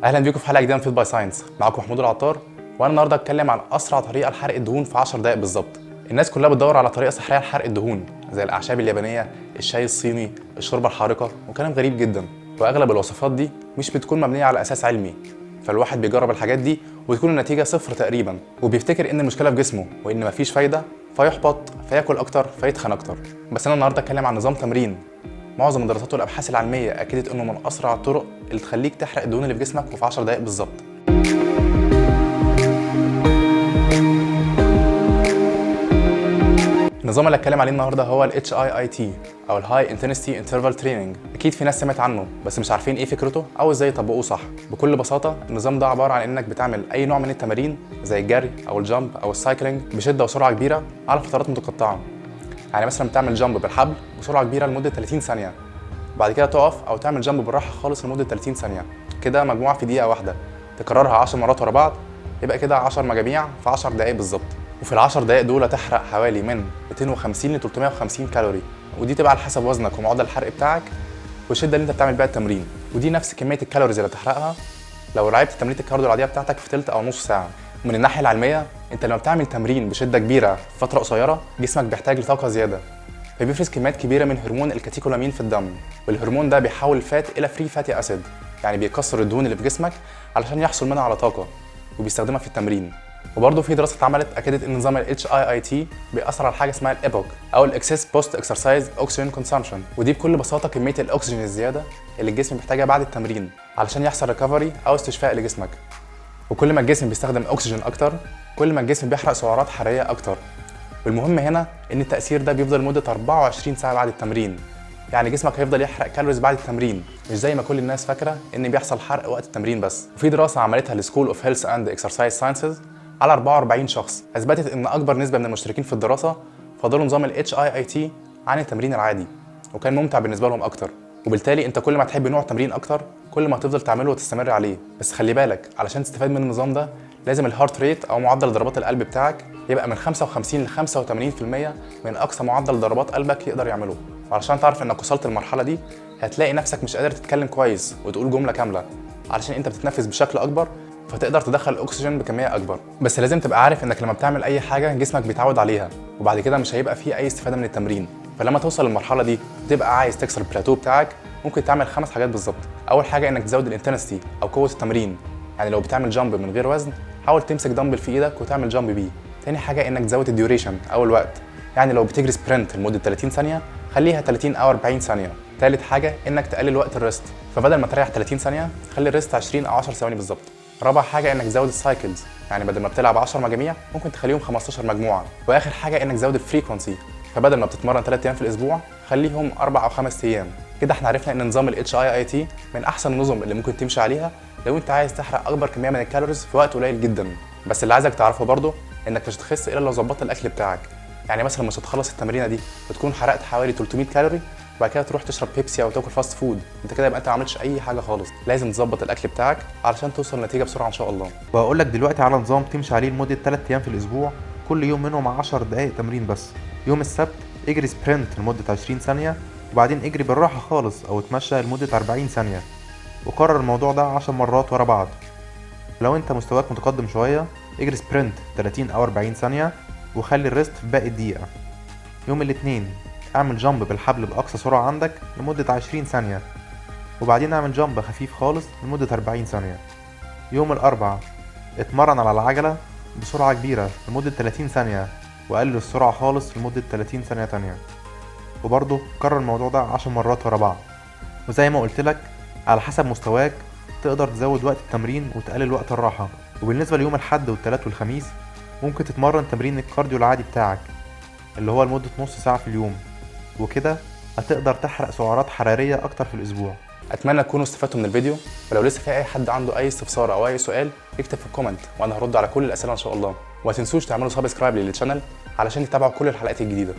اهلا بيكم في حلقة جديدة من Fit by Science. معاكم محمود العطار، وانا النهارده هتكلم عن اسرع طريقه لحرق الدهون في 10 دقائق بالظبط. الناس كلها بتدور على طريقه سحريه لحرق الدهون، زي الاعشاب اليابانيه، الشاي الصيني، الشوربة الحارقه، وكلام غريب جدا. واغلب الوصفات دي مش بتكون مبنية على اساس علمي، فالواحد بيجرب الحاجات دي وتكون النتيجة صفر تقريبا، وبيفتكر ان المشكلة في جسمه وان مفيش فايده، فيحبط، فياكل اكتر، فيتخن اكتر. بس انا النهارده اتكلم عن نظام تمرين معظم الدراسات والابحاث العلمية اكدت انه من اسرع الطرق اللي تخليك تحرق الدهون اللي في جسمك، وفي 10 دقائق بالظبط. النظام اللي هتكلم عليه النهارده هو ال HIIT او ال High Intensity Interval Training. اكيد في ناس سمعت عنه بس مش عارفين ايه فكرته او ازاي يطبقوه صح. بكل بساطة النظام ده عبارة عن انك بتعمل اي نوع من التمارين زي الجري او ال jump او ال cycling بشده وسرعة كبيرة على فترات متقطعه. يعني مثلا بتعمل jump بالحبل بسرعة كبيرة لمدة 30 ثانية، بعد كده تقف او تعمل jump بالراحة خالص لمدة 30 ثانية، كده مجموعة في دقيقة واحدة، تكررها 10 مرات ورا بعض، يبقى كده 10 مجاميع في 10 دقائق بالظبط. وفي ال 10 دقائق دول هتحرق حوالي من 250 ل 350 كالوري، ودي تبقى على حسب وزنك ومعدل الحرق بتاعك والشدة اللي انت بتعمل بيها التمرين. ودي نفس كمية ال calories اللي هتحرقها لو لعبت تمرينه ال cardio العادية بتاعتك في تلت او نص ساعة. ومن الناحية العلمية، انت لما بتعمل تمرين بشده كبيرة في فترة قصيرة جسمك بيحتاج لطاقة زيادة، فبيفرز كميات كبيرة من هرمون ال catecholamine في الدم، والهرمون ده بيحول ال fat الى free fatty acid، يعني بيكسر الدهون اللي في جسمك علشان يحصل منها على طاقة وبيستخدمها في التمرين. وبرضه في دراسة اتعملت اكدت ان نظام ال HIIT بيأثر على حاجة اسمها ال EPOC او ال excess post exercise oxygen consumption، ودي بكل بساطة كمية الاكسجين الزيادة اللي الجسم بيحتاجها بعد التمرين علشان يحصل recovery او استشفاء لجسمك. وكل ما الجسم بيستخدم اكسجين اكتر كل ما الجسم بيحرق سعرات حرارية اكتر. والمهم هنا ان التاثير ده بيفضل لمدة 24 ساعة بعد التمرين، يعني جسمك هيفضل يحرق calories بعد التمرين، مش زي ما كل الناس فاكره ان بيحصل حرق وقت التمرين بس. وفي دراسة عملتها ال School of Health and Exercise Sciences على 44 شخص اثبتت ان اكبر نسبه من المشتركين في الدراسة فضلوا نظام ال HIIT عن التمرين العادي، وكان ممتع بالنسبة لهم اكتر. وبالتالي انت كل ما تحب نوع التمرين اكتر كل ما هتفضل تعمله وتستمر عليه. بس خلي بالك، علشان تستفاد من النظام ده لازم ال heart rate او معدل ضربات القلب بتاعك يبقى من 55 ل 85% من اقصى معدل ضربات قلبك يقدر يعمله. وعلشان تعرف انك وصلت للمرحلة دي هتلاقي نفسك مش قادر تتكلم كويس وتقول جملة كاملة، علشان انت بتتنفس بشكل اكبر فتقدر تدخل اكسجين بكمية اكبر. بس لازم تبقى عارف انك لما بتعمل اي حاجة جسمك بيتعود عليها، وبعد كده مش هيبقى فيه اي استفاده من التمرين. فلما توصل للمرحلة دي وتبقى عايز تكسر البلاتو بتاعك، ممكن تعمل 5 حاجات بالظبط. اول حاجة انك تزود ال intensity او قوة التمرين، يعني لو بتعمل jump من غير وزن حاول تمسك دمبل في ايدك وتعمل jump بيه. تاني حاجة انك تزود ال duration او الوقت، يعني لو بتجري sprint لمدة 30 ثانية خليها 30 او 40 ثانية. تالت حاجة انك تقلل وقت ال rest، فبدل ما تريح 30 ثانية خلي ال rest 20 او 10 ثواني بالظبط. رابع حاجة انك تزود ال cycles، يعني بدل ما بتلعب 10 مجاميع ممكن تخليهم 15 مجموعة. واخر حاجة انك تزود ال frequency، فبدل ما بتتمرن 3 ايام في الاسبوع خليهم 4 او 5 ايام. كده احنا عرفنا ان نظام ال HIIT من احسن النظم اللي ممكن تمشي عليها لو انت عايز تحرق اكبر كمية من ال calories في وقت قليل جدا. بس اللي عايزك تعرفه برضه انك مش هتخس الا لو ظبطت الاكل بتاعك. يعني مثلا مش هتخلص التمرينه دي وتكون حرقت حوالي 300 كالوري وبعد كده تروح تشرب بيبسي او تاكل fast food، انت كده يبقى انت ما عملتش اي حاجة خالص. لازم تظبط الاكل بتاعك علشان توصل لنتيجة بسرعة ان شاء الله. وهقول لك دلوقتي على نظام تمشي عليه لمدة 3 ايام في الاسبوع، كل يوم منهم 10 دقائق تمرين بس. يوم السبت اجري sprint لمدة 20 ثانية، وبعدين اجري بالراحة خالص او اتمشى لمدة 40 ثانية، وكرر الموضوع ده 10 مرات ورا بعض. لو انت مستواك متقدم شوية اجري sprint 30 او 40 ثانية وخلي ال rest في باقي الدقيقة. يوم الاثنين اعمل jump بالحبل بأقصى سرعة عندك لمدة 20 ثانية، وبعدين اعمل jump خفيف خالص لمدة 40 ثانية. يوم الأربع اتمرن على العجلة بسرعة كبيرة لمدة 30 ثانية، وقلل السرعة خالص لمدة 30 ثانية تانية، وبرضه كرر الموضوع ده 10 مرات ورا بعض. وزي ما قلت لك على حسب مستواك تقدر تزود وقت التمرين وتقلل وقت الراحة. وبالنسبة ليوم الحد والتلات والخميس ممكن تتمرن تمرين ال cardio العادي بتاعك اللي هو لمدة نص ساعة في اليوم، وكده هتقدر تحرق سعرات حرارية أكتر في الأسبوع. اتمنى تكونوا استفدتوا من الفيديو، ولو لسه في اي حد عنده اي استفسار او اي سؤال يكتب في ال comment وانا هرد على كل الاسئلة ان شاء الله. وما تنسوش تعملوا subscribe لل channel علشان تتابعوا كل الحلقات الجديدة.